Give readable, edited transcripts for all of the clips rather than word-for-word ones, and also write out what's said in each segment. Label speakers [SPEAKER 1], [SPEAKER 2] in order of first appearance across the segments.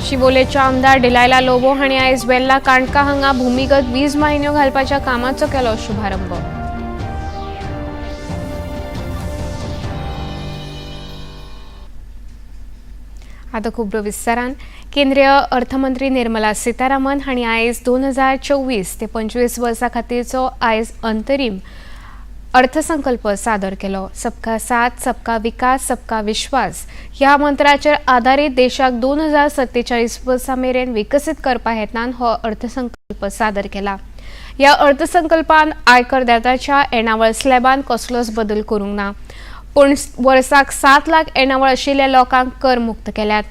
[SPEAKER 1] शिवोलेच्या आमदार डिलायला लोबो हांणी आयज वेल्ला काणका हांगा भूमिगत वीज वाहिन्यो घालपाच्या कामाचो केलो शुभारंभ. आतां खबरो विस्तारान. केंद्रीय अर्थमंत्री निर्मला सीतारामन हांणी आयज 2024 ते 25 वर्सां खातीरचो आयज अंतरीम अर्थसंकल्प सादर केलो. सबका साथ, सबका विकास, सबका विश्वास ह्या मंत्राचेर आदारीत देशाक 2047 वर्सां मेरेन विकसीत करपा हेतान हो अर्थसंकल्प सादर केला. ह्या अर्थसंकल्पान आयकरदात्याच्या येणावळ स्लॅबान कसलोच बदल करूंक ना, पूण वर्साक 7 लाख येणावळ आशिल्ल्या लोकांक कर मुक्त केल्यात.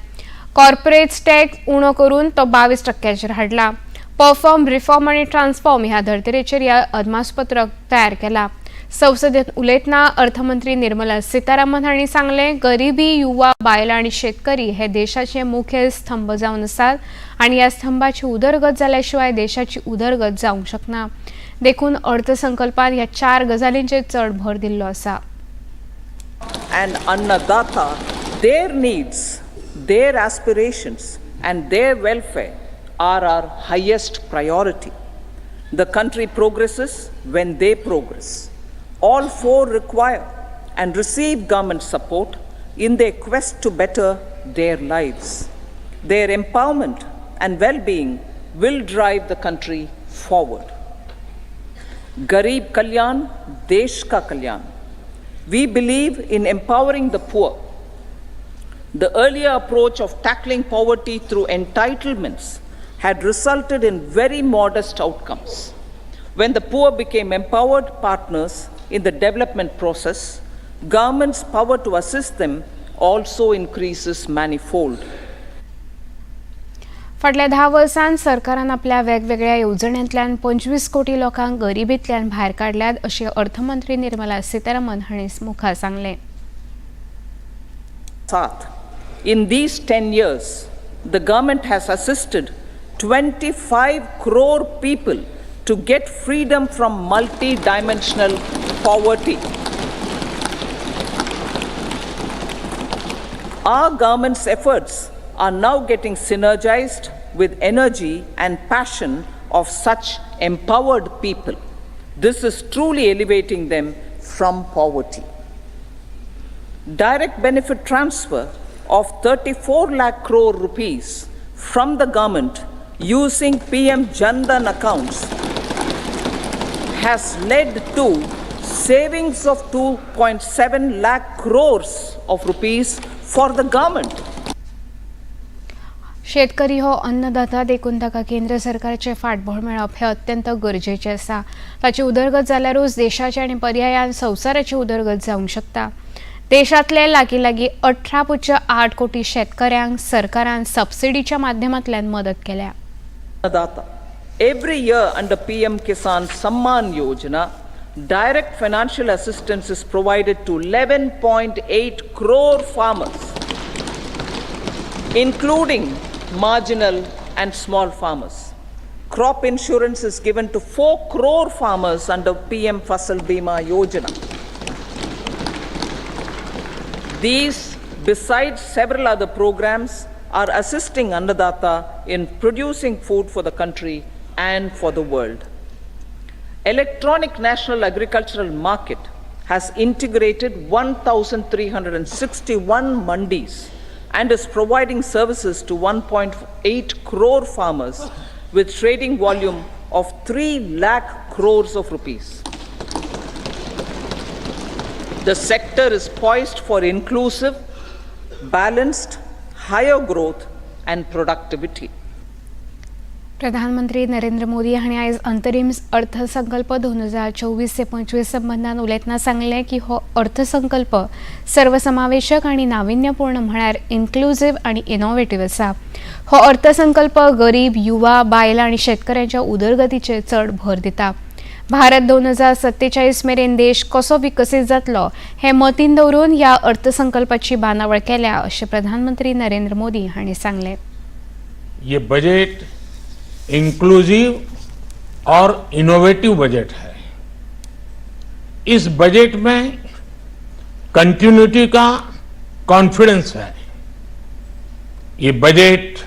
[SPEAKER 1] कॉर्पोरेट टॅक्स उणो करून तो 22% हाडला. परफॉर्म, रिफॉर्म आनी ट्रान्सफॉर्म ह्या धर्तरेचेर ह्या अदमासपत्रक तयार केला. संसदेत उलयतना अर्थमंत्री निर्मला सीतारामन हांणी सांगलें, गरिबी, युवा, बायलां आनी शेतकरी हे देशाचे मुखेल स्तंभ जावन आसात आनी ह्या स्तंभाची उदरगत जाल्या शिवाय देशाची उदरगत जावंक शकना. देखून अर्थसंकल्पान ह्या चार गजालींचेर चड भर दिल्लो आसा.
[SPEAKER 2] And Annadata, their needs, their aspirations, and their welfare are our highest priority. The country progresses when they progress. All four require and receive government support in their quest to better their lives. Their empowerment and well being will drive the country forward. गरीब कल्याण, देश का कल्याण. We believe in empowering the poor. The earlier approach of tackling poverty through entitlements had resulted in very modest outcomes. When the poor became empowered partners in the development process, government's power to assist them also increases manifold.
[SPEAKER 1] फाटल्या 10 वर्सांत सरकारान आपल्या वेगवेगळ्या येवजण्यांतल्यान 25 कोटी लोकांक गरिबींतल्यान भायर काडल्यात, अशें अर्थमंत्री निर्मला सीतारामन हांणी मुखार सांगलें.
[SPEAKER 2] साथ. In these 10 years, the government has assisted 25 crore people to get freedom from multi-dimensional poverty. Our government's efforts are now getting synergized with energy and passion of such empowered people. This is truly elevating them from poverty. Direct benefit transfer of 34 lakh crore rupees from the government using PM Jan Dhan accounts has led to savings of 2.7 lakh crores of rupees for the government.
[SPEAKER 1] शेतकरी हो अन्नदाता, देखून ताका केंद्र सरकारचें फाटबळ मेळप हें अत्यंत गरजेचें आसा. ताची उदरगत जाल्यारूच देशाची आनी पर्यायान संवसाराची उदरगत जावंक शकता. देशांतले लागीं लागीं 18.8 कोटी शेतकऱ्यांक सरकारान सबसिडीच्या माध्यमांतल्यान मदत केल्या.
[SPEAKER 2] Annadata. Every year under PM Kisan Samman Yojana, direct financial assistance is provided to 11.8 crore farmers, including marginal and small farmers. Crop insurance is given to 4 crore farmers under PM Fasal Bima Yojana. These, besides several other programs, are assisting Annadata in producing food for the country and for the world. Electronic National Agricultural Market has integrated 1,361 mandis and is providing services to 1.8 crore farmers with trading volume of 3 lakh crores of rupees. The sector is poised for inclusive, balanced, higher growth and productivity.
[SPEAKER 1] प्रधानमंत्री नरेंद्र मोदी हांणी आयज अंतरीम अर्थसंकल्प 2024 ते 25 संबंदान उलयतना सांगलें की हो अर्थसंकल्प सर्वसमावेशक आनी नाविन्यपूर्ण, म्हळ्यार इन्क्लुझीव आनी इनोवेटीव आसा. हो अर्थसंकल्प गरीब, युवा, बायलां आनी शेतकऱ्यांच्या उदरगतीचेर चड भर दिता. भारत 2047 मेरेन देश कसो विकसीत जातलो हें मतीन दवरून ह्या अर्थसंकल्पाची बांदावळ केल्या, अशें प्रधानमंत्री नरेंद्र मोदी हांणी सांगलें.
[SPEAKER 3] ये बजट इंक्लूसिव और इनोवेटिव बजट है. इस बजट में कंटिन्यूटी का कॉन्फिडेंस है. ये बजट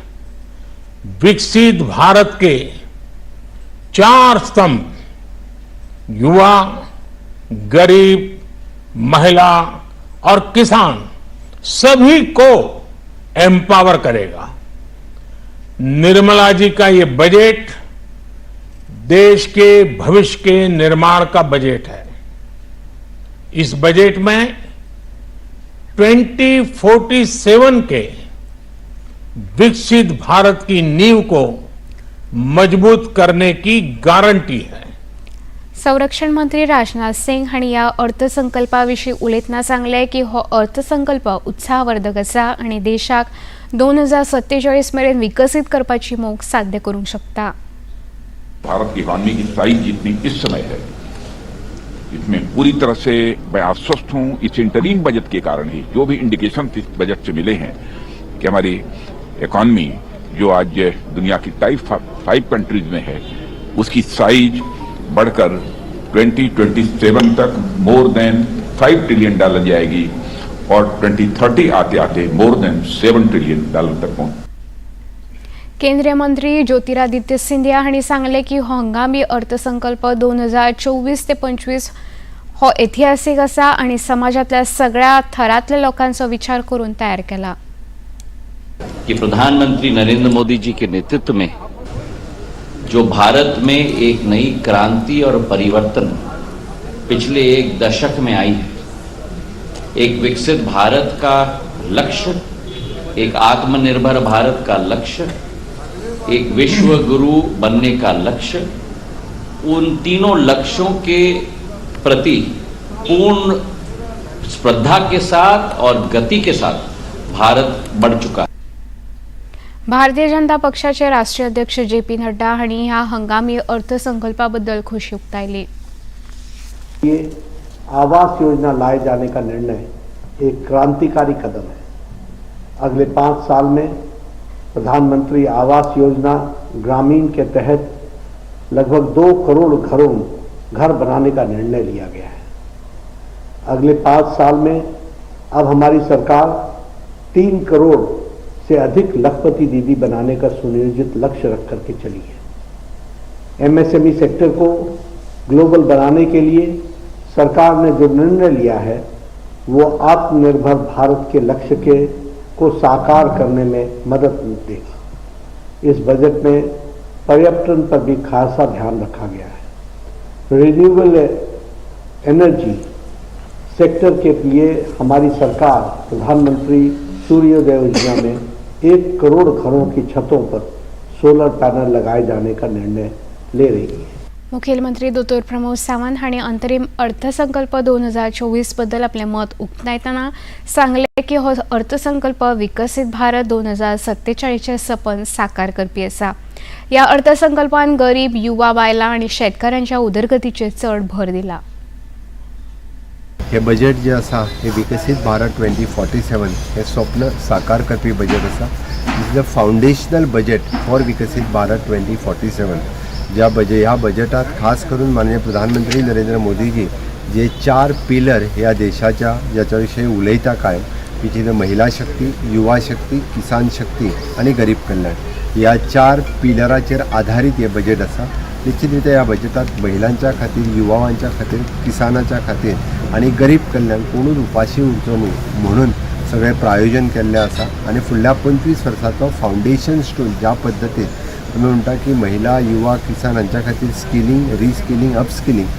[SPEAKER 3] विकसित भारत के 4 स्तंभ युवा, गरीब, महिला और किसान सभी को एम्पावर करेगा। निर्मला जी का ये बजट देश के भविष्य के निर्माण का बजट है। इस बजट में 2047 के विकसित भारत की नींव को मजबूत करने की गारंटी है।
[SPEAKER 1] संरक्षण मंत्री राजनाथ सिंग हांणी ह्या अर्थसंकल्पा विशीं उलयतना सांगलें की हो अर्थसंकल्प उत्साहवर्धक आसा आनी देशाक 2047 मेरेन विकसीत करपाची मोख साध्य करूंक शकता।
[SPEAKER 4] भारत की इकॉनमी की साइज जितनी इस समय है, इसमें पूरी तरह से मैं आश्वस्त हूं, इस इंटरीम बजट के कारण ही जो भी इंडिकेशन इस बजट से मिले हैं कि हमारी इकॉनमी जो आज दुनिया की टाइप 5 कंट्रीज में है, उसकी साइज बढ़कर 2027 तक मोर देन 5 ट्रिलियन डॉलर जाएगी और 2030 आते आते मोर देन 7 ट्रिलियन डॉलर तक पहुंच
[SPEAKER 1] केंद्रीय मंत्री ज्योतिरादित्य सिंधिया हांणी सांगलें की हो हंगामी अर्थसंकल्प 2024 ते 25 हो ऐतिहासीक आसा आनी समाजांतल्या सगळ्या थरांतल्या लोकांचो विचार करून तयार केला।
[SPEAKER 5] कि प्रधानमंत्री नरेंद्र मोदी जी के नेतृत्व में जो भारत में एक नई क्रांति और परिवर्तन पिछले एक दशक में आई है, एक विकसित भारत का लक्ष्य, एक आत्मनिर्भर भारत का लक्ष्य, एक विश्व गुरु बनने का लक्ष्य, उन तीनों लक्ष्यों के प्रति पूर्ण श्रद्धा के साथ और गति के साथ भारत बढ़ चुका है।
[SPEAKER 1] भारतीय जनता पक्षाचे राष्ट्रीय अध्यक्ष जे पी नड्डा हांणी ह्या हंगामी अर्थसंकल्पा बद्दल खोशी उक्तायली।
[SPEAKER 6] ये आवास योजना लाए जाने का निर्णय एक क्रांतिकारी कदम है। अगले 5 साल में प्रधानमंत्री आवास योजना ग्रामीण के तहत लगभग 2 करोड़ घरों घर बनाने का निर्णय लिया गया है। अगले 5 साल में अब हमारी सरकार 3 करोड़ से अधिक लखपति दीदी बनाने का सुनियोजित लक्ष्य रख करके चली है। एमएसएमई सेक्टर को ग्लोबल बनाने के लिए सरकार ने जो निर्णय लिया है, वो आत्मनिर्भर भारत के लक्ष्य के को साकार करने में मदद देगा। इस बजट में पर्यटन पर भी खासा ध्यान रखा गया है। रिन्यूएबल एनर्जी सेक्टर के लिए हमारी सरकार प्रधानमंत्री सूर्योदय योजना में 1 करोड़ घरों की छतों पर सोलर पैनल लगाए जाने का निर्णय ले रही है।
[SPEAKER 1] मुखेलमंत्री दोतोर प्रमोद सावंत हांणी अंतरीम अर्थसंकल्प 2024 बद्दल आपलें मत उक्तायतना सांगलें की हो अर्थसंकल्प विकसीत भारत 2047चें सपन साकार करपी आसा। ह्या अर्थसंकल्पान गरीब, युवा, बायलां आनी शेतकारांच्या उदरगतीचेर चड भर दिला।
[SPEAKER 7] हे बजेट जे आसा, हे विकसीत भारत 2047 हे स्वप्न साकार करपी बजेट आसा। This is a foundational budget for विकसीत भारत 2047। ज्या बजे ह्या बजेटात खास करून माननीय प्रधानमंत्री नरेंद्र मोदीजी जे चार पिलर ह्या देशाच्या ज्याच्या विषयी उलयता कायम, which is महिला शक्ती, युवा शक्ती, किसान शक्ती आनी गरीब कल्याण, ह्या चार पिलराचेर आधारीत हे बजेट आसा। निश्चित रित्या ह्या बजेटात महिलांच्या खातीर, युवावांच्या खातीर, किसानाच्या खातीर आनी गरीब कल्याण, कोणूच उपाशी उरचो न्हू म्हणून सगळें प्रायोजन केल्लें आसा। आनी फुडल्या 25 वर्साचो फावंडेशन स्टोन ज्या पद्दतीन आमी म्हणटा की महिला, युवा, किसान हांच्या खातीर skilling, reskilling, upskilling,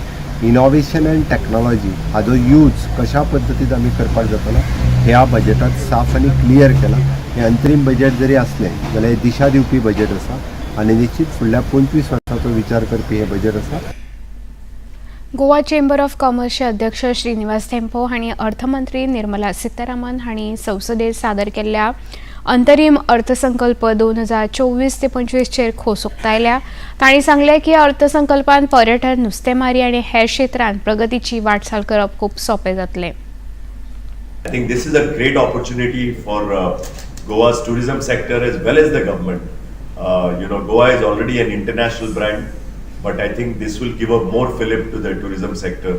[SPEAKER 7] innovation and technology हाजो यूज कशा पद्दतीन आमी करपाक जातलो, ह्या बजेटात साफ आनी क्लियर केलां। हें अंतरीम बजेट जरी आसलें जाल्यार हें दिशा दिवपी बजेट आसा आनी निश्चित फुडल्या 25 वर्साचो विचार करपी हें बजेट आसा।
[SPEAKER 1] गोवा चेंबर ऑफ कॉमर्सचे अध्यक्ष श्रीनिवास धेंपो हांणी अर्थमंत्री निर्मला सीतारामन हांणी संसदेत सादर केल्ल्या अंतरीम अर्थसंकल्प 2024 ते 25चेर खोस उक्तायल्या। तांणी सांगलें की अर्थसंकल्पान पर्यटन, नुस्तेमारी आनी हेर क्षेत्रांत प्रगतीची वाटचाल करप खूब सोंपें जातलें।
[SPEAKER 8] I think this is a great opportunity for Goa's tourism sector as well as the government. Goa is already an international brand, but I think this will give a more fillip to the tourism sector.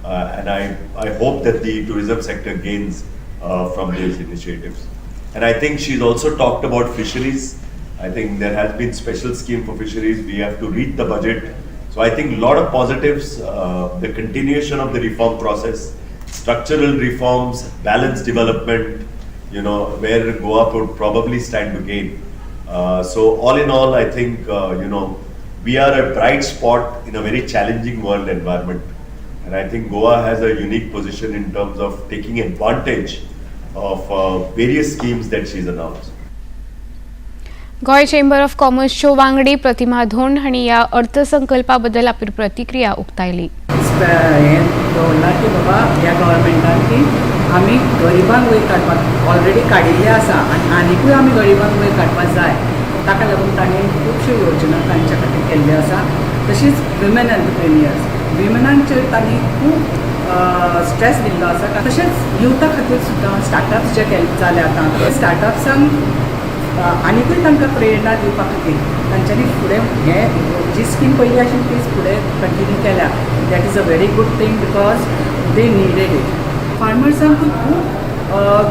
[SPEAKER 8] And I hope that the tourism sector gains from these initiatives. And I think she's also talked about fisheries. I think there has been special scheme for fisheries. We have to read the budget. So I think a lot of positives, the continuation of the reform process, structural reforms, balanced development, you know, where Goa would probably stand to gain. So all in all, I think, you know, we are a bright spot in a very challenging world environment. And I think Goa has a unique position in terms of taking advantage of various schemes that she's announced.
[SPEAKER 1] Goa chamber of कॉमर्सच्यो वांगडी प्रतिमा धोंड हांणी ह्या अर्थसंकल्पा बद्दल आपली प्रतिक्रिया उक्तायली.
[SPEAKER 9] हें दवरलां की बाबा ह्या गव्हर्मेंटान की आमी गरिबांक वयर काडपाक ऑलरेडी काडिल्लें आसा आनी आनिकूय आमी गरिबांक वयर काडपाक जाय. ताका लागून तांणी खुबश्यो योजना तांच्या खातीर केल्ल्यो आसा. तशीच विमेन एंटरप्रेन्युअर्स विमेनांचेर तांणी खूब स्ट्रेस दिल्लो आसा. तशेंच युथा खातीर सुद्दां स्टार्टअप्स जे केले जाले आतां ते स्टार्टअप्सांक आनिकूय तांकां प्रेरणा दिवपा खातीर तांच्यांनी फुडें हें जी स्कीम पयलीं आशिल्ली तीच फुडें कंटिन्यू केल्या. That is a very good thing because they needed it. फार्मर्सांकूय खूब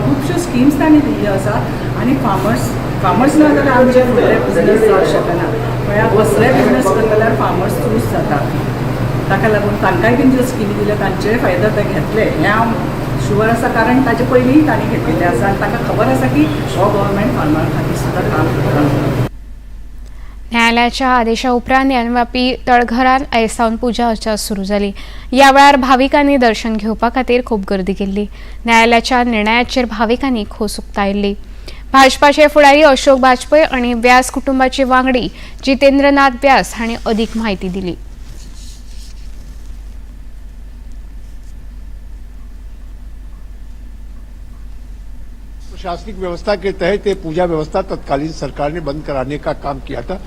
[SPEAKER 9] खुबश्यो स्किम्स तांणी दिल्ल्यो आसा आनी फार्मर्स ना जाल्यार आमचे फुडले बिजनस जावंक शकना. म्हळ्यार कसलेय बिजनस करता जाल्यार फार्मर्स चूज जाता. ताका लागून तांकांय बीन ज्यो स्किमी दिल्या तांचेय फायदो ते घेतले हें हांव शुवर आसा, कारण ताचे पयलींय तांणी घेतिल्लें आसा आनी तांकां खबर आसा की हो गव्हर्मेंट फार्मरां खातीर सुद्दां काम करता.
[SPEAKER 1] न्यायालयाच्या आदेशा उपरांत ज्ञानवापी तळघरांत आयज सावन पुजा अर्चा सुरू जाली. ह्या वेळार भाविकांनी दर्शन घेवपा खातीर खूब गर्दी केल्ली. न्यायालयाच्या निर्णयाचेर भाविकांनी खोस उक्तायल्ली. भाजपाचे फुडारी अशोक बाजपेयी आनी व्यास कुटुंबाचे वांगडी जितेंद्रनाथ व्यास हांणी अदीक म्हायती दिली.
[SPEAKER 6] प्रशासनिक व्यवस्था के तहत ये पूजा व्यवस्था तत्कालीन सरकार ने बंद कराने का काम किया था.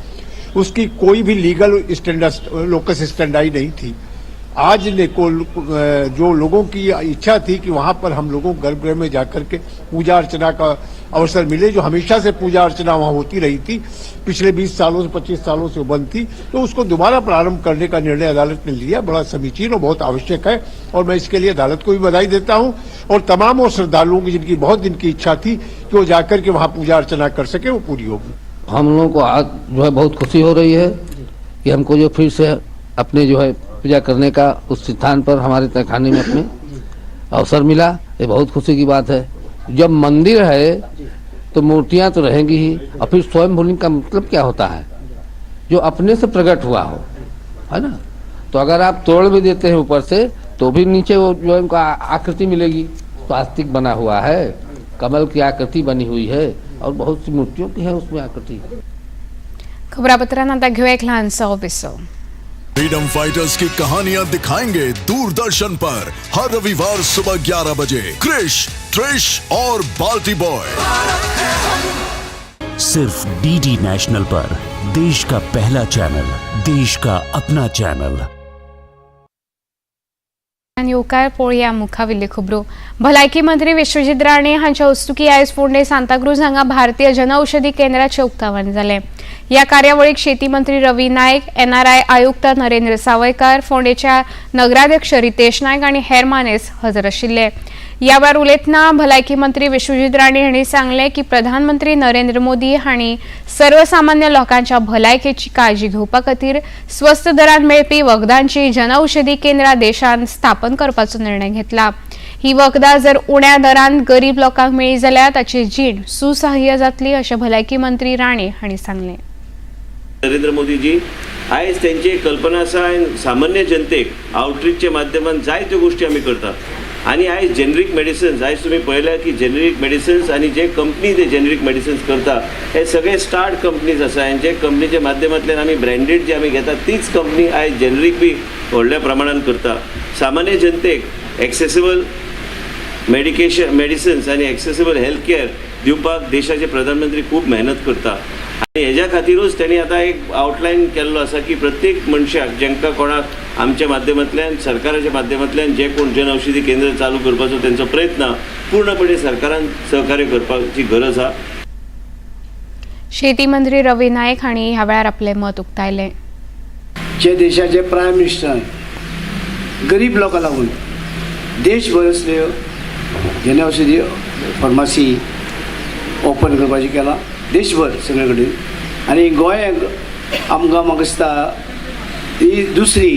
[SPEAKER 6] उसकी कोई भी लीगल स्टैंडर्ड लोकस स्टैंडाई नहीं थी. आज ने को जो लोगों की इच्छा थी कि वहां पर हम लोगों को गर्भगृह में जाकर के पूजा अर्चना का अवसर मिले, जो हमेशा से पूजा अर्चना वहां होती रही थी, पिछले 20 सालों से 25 सालों से बंद थी, तो उसको दोबारा प्रारंभ करने का निर्णय अदालत ने लिया. बड़ा समीचीन और बहुत आवश्यक है और मैं इसके लिए अदालत को भी बधाई देता हूं और तमाम वो श्रद्धालुओं की जिनकी बहुत दिन की इच्छा थी कि वो जाकर के वहां पूजा अर्चना कर सके, वो पूरी होगी.
[SPEAKER 10] हम लोगों को आज जो है बहुत खुशी हो रही है कि हमको जो फिर से अपने जो है पूजा करने का उस स्थान पर हमारे तहखाने में अपने अवसर मिला, ये बहुत खुशी की बात है. जब मंदिर है तो मूर्तियां तो रहेंगी ही, और फिर स्वयंभूलिंग का मतलब क्या होता है, जो अपने से प्रकट हुआ हो, है ना. तो अगर आप तोड़ भी देते हैं ऊपर से तो भी नीचे वो जो है उनका आकृति मिलेगी. स्वास्तिक बना हुआ है, कमल की आकृति बनी हुई है और बहुत सी मूर्तियों की है उसमें आकृति.
[SPEAKER 1] खबरापत्रांत आतां घेवया एक ल्हानसो विसव.
[SPEAKER 11] फ्रीडम फाइटर्स की कहानियां दिखाएंगे दूरदर्शन पर हर रविवार सुबह 11 बजे क्रिश, ट्रिश और बाल्टी बॉय.
[SPEAKER 12] सिर्फ डीडी नेशनल पर देश का पहला चैनल, देश का अपना चैनल.
[SPEAKER 1] येवकार. पळोवया मुखावयल्यो खबरो. भलायकी मंत्री विश्वजीत राणे हांच्या हस्तुकी आयज फोंडें सांताक्रूज हांगा भारतीय जनऔषधी केंद्राचें उक्तावण जालें. ह्या कार्यावळीक शेती मंत्री रवी नायक, एनआरआय आयुक्त नरेंद्र सावयकार, फोंडेच्या नगराध्यक्ष रितेश नायक आनी हेर मानेस हजर आशिल्ले. ह्या वेळार उलयतना भलायकी मंत्री विश्वजीत राणे हांणी सांगलें की प्रधानमंत्री नरेंद्र मोदी हांणी सर्वसामान्य लोकांच्या भलायकेची काळजी घेवपा खातीर स्वस्त दरान मेळपी वखदांची जनऔषधी केंद्रां देशांत स्थापन करपाचो निर्णय घेतला. ही वखदां जर उण्या दरान गरीब लोकांक मेळ्ळी जाल्यार ताची जीण सुसह्य जातली, अशें भलायकी मंत्री राणे हांणी सांगलें.
[SPEAKER 13] नरेंद्र मोदीजी आयज तेंची एक कल्पना आसा आनी सामान्य जनतेक आउटरीचच्या माध्यमान जायत्यो गोश्टी आमी करतात. आनी आयज जेनरीक मेडिसिन्स, आयज तुमी पळयल्या की जेनरीक मेडिसिन्स आनी जे कंपनी ते जेनरीक मेडिसिन्स करता हे सगळे स्टार्ट कंपनीज आसा. आनी जे कंपनीच्या माध्यमांतल्यान आमी ब्रँडेड जे आमी घेतात तीच कंपनी आयज जेनरीक बी व्हडल्या प्रमाणान करता. सामान्य जनतेक एक्सेसिबल मेडिकेशन मेडिसिन्स आनी एक्सेसिबल हेल्थ केअर दिवपाक देशाचे प्रधानमंत्री खूब मेहनत करता. आनी हेज्या खातीरूच तेणी आतां एक आवटलायन केल्लो आसा की प्रत्येक मनशाक जेंकां कोणाक आमच्या माध्यमांतल्यान, सरकाराच्या माध्यमांतल्यान जे कोण जनऔषधी केंद्र चालू करपाचो तेंचो प्रयत्न पूर्णपणे सरकारान सहकार्य करपाची गरज आसा.
[SPEAKER 1] शेती मंत्री रवी नायक हांणी ह्या वेळार आपलें मत उक्तायलें.
[SPEAKER 14] जे देशाचे प्रायम मिनिस्टर गरीब लोकां लागून देशभर असल्यो जनऔषधी फार्मासी ओपन करपाचें केलां देशभर सगळे कडेन. आनी गोंयांक आमकां म्हाका दिसता ही दुसरी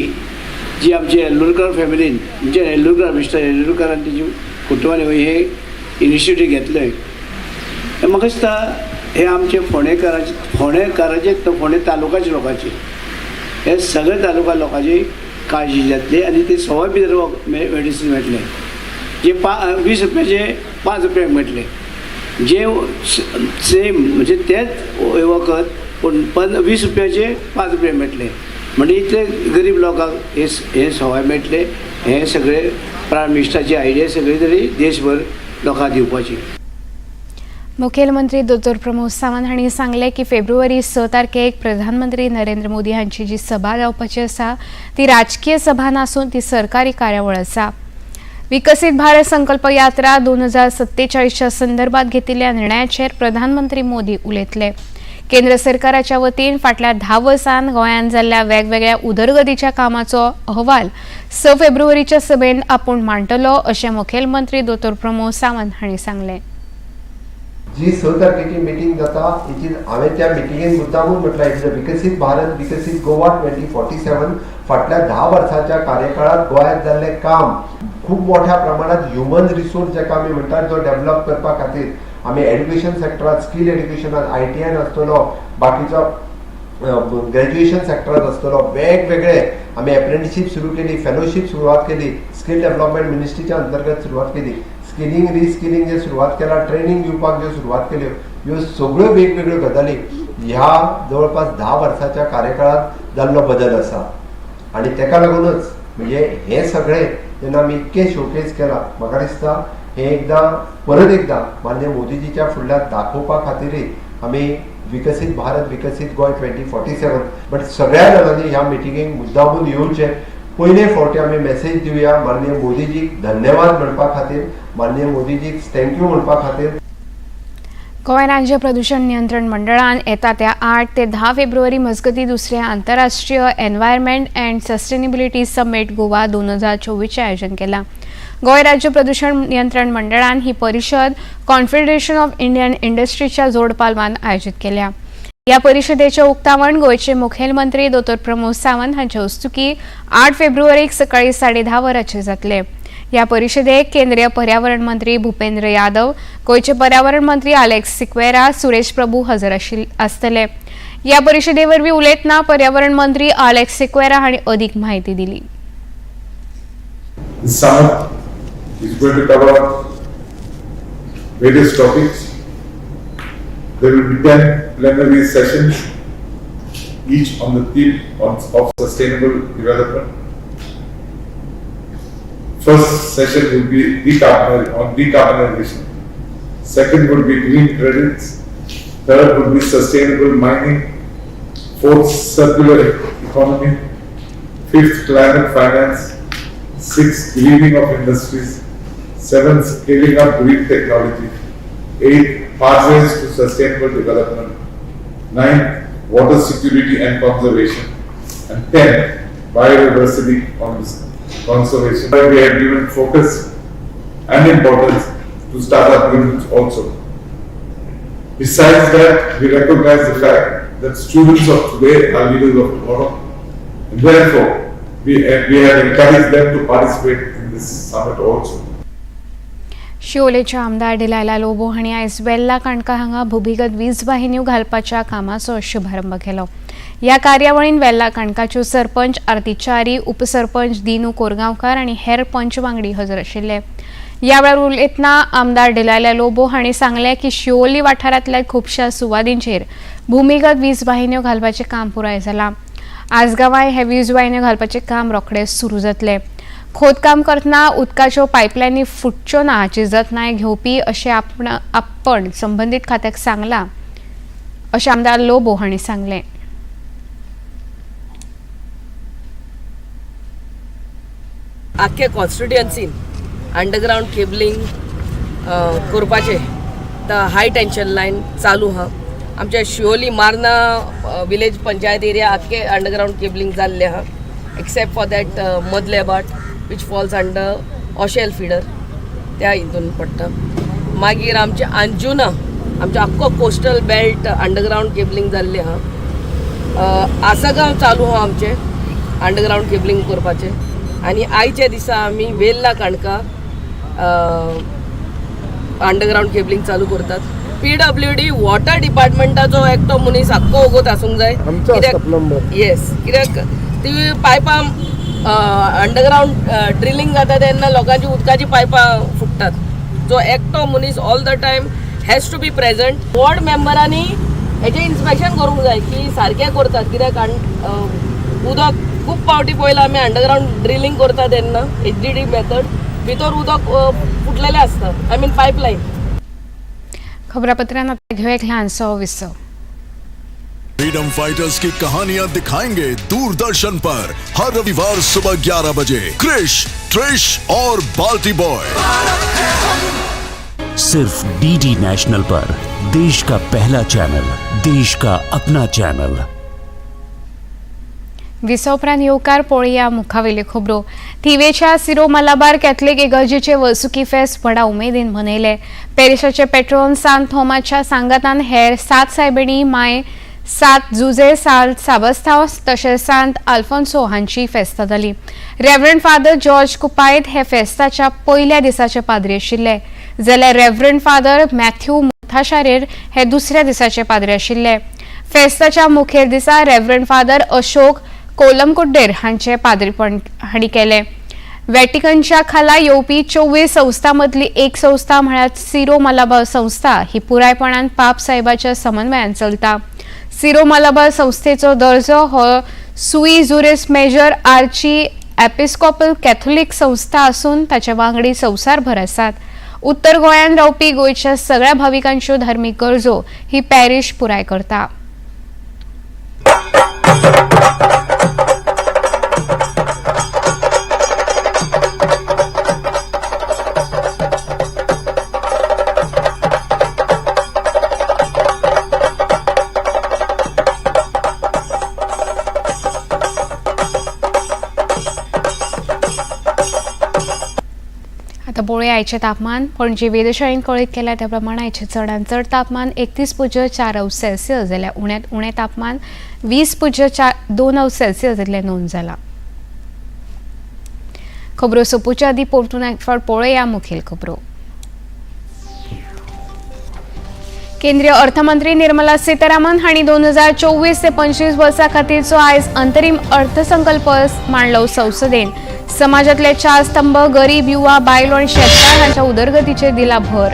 [SPEAKER 14] जी आमची येल्लुरकर फॅमिलीन, म्हणजे येल्लुरकर, मिस्टर येल्लुरकरान तेजी कुटुंबान हे इनिशिएटीव घेतलें, हें म्हाका दिसता हे आमचे फोंडेकाराचे, फोंडेकाराचे, फोंडे तालुकाचे लोकांची, हे सगळे तालुका लोकांची काळजी जातली आनी ते सवाय भितर मेडिसीन मेळटलें. जे 20 रुपयाचे 5 रुपयाक मेळटले, जे सेम म्हणजे तेच वखद पूण 20 रुपयाचे 5 रुपया मेळटले. म्हणजे इतले गरीब लोकांक हे हे सवाय मेळटले. हे सगळे प्रायम मिनिस्टराची आयडिया सगळी तरी देशभर लोकांक दिवपाची.
[SPEAKER 1] मुखेलमंत्री दोतोर प्रमोद सावंत हांणी सांगलें की फेब्रुवारी 6 तारखेक प्रधानमंत्री नरेंद्र मोदी हांची जी सभा जावपाची आसा ती राजकीय सभा नासून ती सरकारी कार्यावळ आसा. विकसीत भारत संकल्प यात्रा 2047च्या संदर्भात घेतिल्ल्या निर्णयाचेर प्रधानमंत्री मोदी उलयतले. केंद्र सरकाराच्या वतीन फाटल्या 10 वर्सांत गोंयांत जाल्ल्या वेगवेगळ्या उदरगतीच्या कामाचो अहवाल 6 फेब्रुवारीच्या सभेंत आपूण मांडटलो अशें मुखेलमंत्री दोतोर प्रमोद सावंत हांणी सांगलें.
[SPEAKER 7] जी 6 तारखेची मिटींग जाता, it is, हांवें त्या मिटिंगेन मुद्दामून म्हटलां, it is a विकसीत भारत विकसीत गोवा 2047. फाटल्या 10 वर्सांच्या कार्यकाळात गोंयांत जाल्लें काम खूब मोठ्या प्रमाणात ह्युमन रिसोर्स जाका आमी म्हणटात जो डेवलप करपा खातीर आमी एड्युकेशन सेक्टरात, स्कील एड्युकेशनात, आयटीआयन आसतलो, बाकीचो ग्रॅज्युएशन सेक्टरात आसतलो, वेगवेगळे आमी एप्रेंटिशीप सुरू केली, फेलोशीप सुरवात केली, स्कील डेवलपमेंट मिनिस्ट्रीच्या अंतर्गत सुरवात केली, स्किलिंग रिस्किलिंग जे सुरवात केला, ट्रेनिंग दिवपाक ज्यो सुरवात केल्यो, ह्यो सगळ्यो वेगवेगळ्यो गजाली ह्या जवळपास 10 वर्साच्या कार्यकाळात जाल्लो बदल आसा. आनी तेका लागूनच म्हणजे हे सगळें जेन्ना आमी इतकें शोकेस केलां, म्हाका दिसता हें एकदां परत एकदां माननीय मोदीजीच्या फुडल्यान दाखोवपा खातीरय आमी विकसीत भारत विकसीत गोंय 2047. बट सगळ्या जाणांनी ह्या मिटिंगेक मुद्दामून येवचें. पयले फावटी आमी मेसेज दिवया माननीय मोदीजीक धन्यवाद म्हणपा खातीर, माननीय मोदीजीक thank you म्हणपा खातीर.
[SPEAKER 1] गोंय राज्य प्रदूषण नियंत्रण मंडळान येता त्या 8 ते 10 फेब्रुवारी मजगती दुसऱ्या आंतरराष्ट्रीय environment and sustainability summit Goa 2024चें आयोजन केलां. गोंय राज्य प्रदूषण नियंत्रण मंडळान ही परिशद कॉन्फेडरेशन ऑफ इंडियन इंडस्ट्रीच्या जोडपालवान आयोजीत केल्या. ह्या परिशदेचें उक्तावण गोंयचे मुखेलमंत्री दोतोर प्रमोद सावंत हांचे हस्तुकीं 8 फेब्रुवारीक सकाळीं 10:30 वरांचेर जातलें. ह्या परिशदेक केंद्रीय पर्यावरण मंत्री भूपेंद्र यादव, गोंयचे पर्यावरण मंत्री आलेक्स सिक्वेरा, सुरेश प्रभू हजर आसतले. ह्या परिशदे वरवीं उलयतना पर्यावरण मंत्री आलेक्स सिक्वेरा हांणी अदीक म्हायती दिली.
[SPEAKER 15] This summit is going to cover various topics. There will be 10 plenary sessions, each on the theme of sustainable development. First session will be on decarbonization. Second would be green credits. Third would be sustainable mining. Fourth, circular economy. Fifth, climate finance. Sixth, greening of industries. Seventh, scaling up green technology. Eighth, pathways to sustainable development. Ninth, water security and conservation. And 10, biodiversity conservation. We have given focus and importance to startup units also. Besides that, we recognize the fact that students of today are leaders of tomorrow, and therefore we have encouraged them to participate in this summit also.
[SPEAKER 1] शिवोलेचे आमदार Delilah Lobo हांणी आयज वेल्ला काणका हांगा भुमिगत वीज वाहिन्यो घालपाच्या कामाचो शुभारंभ केलो. ह्या कार्यावळीन वेल्ला काणकाच्यो सरपंच आरती च्यारी, उपसरपंच दिनू कोरगांवकार आनी हेर पंच वांगडी हजर आशिल्ले. ह्या वेळार उलयतना आमदार डिलायला लोबो हांणी सांगलें की शिवोली वाठारांतल्या खुबश्या सुवातींचेर भुमिगत वीज वाहिन्यो घालपाचें काम पुराय जालां. आसगांवाय हे वीज वाहिन्यो घालपाचें काम रोखडेंच सुरू जातलें. खोदकाम करतना उदकाच्यो पायपलायनी फुटच्यो ना हाची जतनाय घेवपी अशें आपण संबंदीत खात्याक सांगलां अशें आमदार लोबो हांणी सांगलें.
[SPEAKER 16] आख्खे कॉन्स्टिट्युएन्सीन अंडरग्रावंड केबलिंग करपाचें the high tension line चालू आहा. आमच्या शिवोली मार्ना विलेज पंचायत एरिया आख्खे अंडरग्रावंड केबलिंग जाल्लें आहा, एक्सेप्ट फॉर that मदले बाट which falls under Oshel feeder त्या हितून पडटा. मागीर आमचे अंजुना आमचो आख्खो कोस्टल बेल्ट अंडरग्रावंड केबलिंग जाल्लें आहा. आसगांव चालू आहा आमचें अंडरग्रावंड केबलिंग करपाचें. आनी आयच्या दिसा आमी वेल्ला काणका अंडरग्रावंड केबलिंग चालू करतात. PWD water डिपार्टमेंटाचो एकटो मनीस आख्खो वगत आसूंक जाय. कित्याक येस, कित्याक ती पायपां अंडरग्रावंड ड्रिलींग जाता तेन्ना लोकांची उदकाची पायपां फुट्टात. जो एकटो मनीस all the time has to be present. Ward मेंबरांनी हेजें इन्स्पेक्शन करूंक जाय की सारकें करतात. कित्याक उदक खूब फावटी पळयलां आमी अंडरग्रावंड ड्रिलींग करता तेन्ना HDD method भितर उदक फुटलेलें आसता, I mean pipeline.
[SPEAKER 1] खबरापत्रांत आता घेवया एक ल्हानसो विसव.
[SPEAKER 11] फ्रीडम फाइटर्स की कहानियां दिखाएंगे दूरदर्शन पर हर रविवार सुबह 11 बजे क्रिश, ट्रिश और बाल्टी बॉय।
[SPEAKER 12] सिर्फ डीडी नेशनल पर देश का पहला चैनल, देश का अपना चैनल।
[SPEAKER 1] विसव उपरांत येवकार पळोवया मुखावेल्यो खबरो. थिवेच्या सिरो मलाबार कॅथलिक इगर्जेचे वर्सुकी फेस्त व्हडा उमेदीन मनयले. पॅरिसाचे पेट्रोन सांत थोमाच्या सांगातान हेर 7 सायबिणी माय, 7 जुजे सांत साबस्ताव तशेंच सांत आल्फोन्सो हांची फेस्तां जाली. रेव्हरंड फादर जॉर्ज कुपायत हे फेस्ताच्या पयल्या दिसाचे पाद्री आशिल्ले, जाल्यार रेव्हरंड फादर मॅथ्यू मुथाशारेर हे दुसऱ्या दिसाचे पाद्री आशिल्ले. फेस्ताच्या मुखेल दिसा रेव्हरंड फादर अशोक कोलमकुड्डेर हांचे पाद्रीपण हांणी केले. वॅटिकनच्या खाला येवपी 24 संस्थां मदली एक संस्था म्हळ्यार सिरो मलाबार संस्था ही पुरायपणान पाप साहेबाच्या समन्वयान चलता. सिरो मलाबार संस्थेचो दर्जो हो सुई जुरिस मेजर आर्ची एपिस्कोपल कॅथोलिक संस्था आसून ताचे वांगडी संवसारभर आसात. उत्तर गोंयांत रावपी गोंयच्या सगळ्या भाविकांच्यो धार्मीक गरजो ही पॅरिश पुराय करता. आता पळोवया आयचें तापमान. पणजे वेधशाळेन कळीत केल्या त्या प्रमाण आयचें चडांत चड तापमान 31.4 अंश सेल्सियस जाल्यार उण्यांत उणें तापमान 20.2 अंश सेल्सियस इतलें नोंद जालां. खबरो सोंपोवच्या आदीं परतून एक फावट पळोवया मुखेल खबरो. केंद्रीय अर्थमंत्री निर्मला सीतारामन हांणी 2024 ते 25 वर्सां खातीरचो आयज अंतरीम अर्थसंकल्प मांडलो संसदेन. समाजातले 4 स्तंभ गरीब, युवा, बायलो आनी शेतकार हांच्या उदरगतीचेर दिला भर.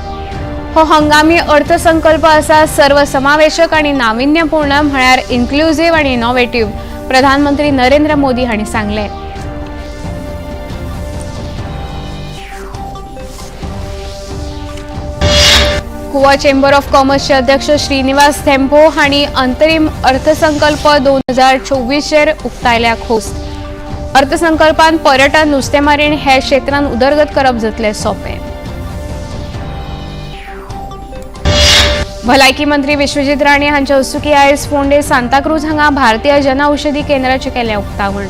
[SPEAKER 1] हो हंगामी अर्थसंकल्प आसा सर्वसमावेशक आनी नाविन्यपूर्ण म्हळ्यार इन्क्लुझिव्ह आनी इनोव्हेटिव्ह, प्रधानमंत्री नरेंद्र मोदी हांणी सांगलें. गोवा चेंबर ऑफ कॉमर्सचे अध्यक्ष श्रीनिवास थेंपो हांणी अंतरीम अर्थसंकल्प 2024 उक्तायल्या खोस. अर्थसंकल्पान पर्यटन, नुस्तेमारी आनी हेर क्षेत्रांत उदरगत करप जातलें सोंपें. भलायकी मंत्री विश्वजीत राणे हांच्या हस्तुकीं आयज फोंडें सांताक्रूज हांगा भारतीय जनऔषधी केंद्राचें केलें उक्तावण.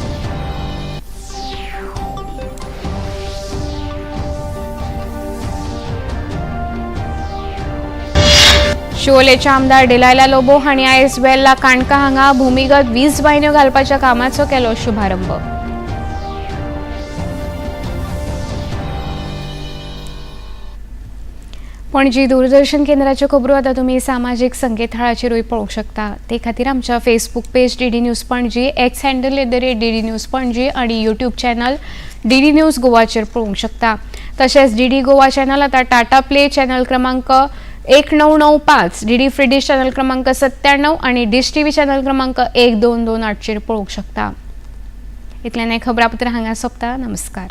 [SPEAKER 1] शिवोलेचे आमदार डिलायला लोबो हांणी आयज वेल्ला काणका हांगा भूमिगत वीज वाहिन्यो घालपाच्या कामाचो केलो शुभारंभ. पणजी दूरदर्शन केंद्राच्यो खबरो आतां तुमी सामाजीक संकेतथळाचेरूय पळोवंक शकता. ते खातीर आमच्या Facebook page DD news Panaji, X handle @DD news Panaji आनी यूट्यूब चॅनल DD news गोवाचेर पळोवंक शकता. तशेंच DD Goa channel आतां टाटा प्ले चॅनल क्रमांक 1995, DD free dish channel क्रमांक 97 आनी डिश TV channel क्रमांक 1228 पळोवंक शकता. इतल्यान हें खबरापत्र हांगा सोंपता. नमस्कार.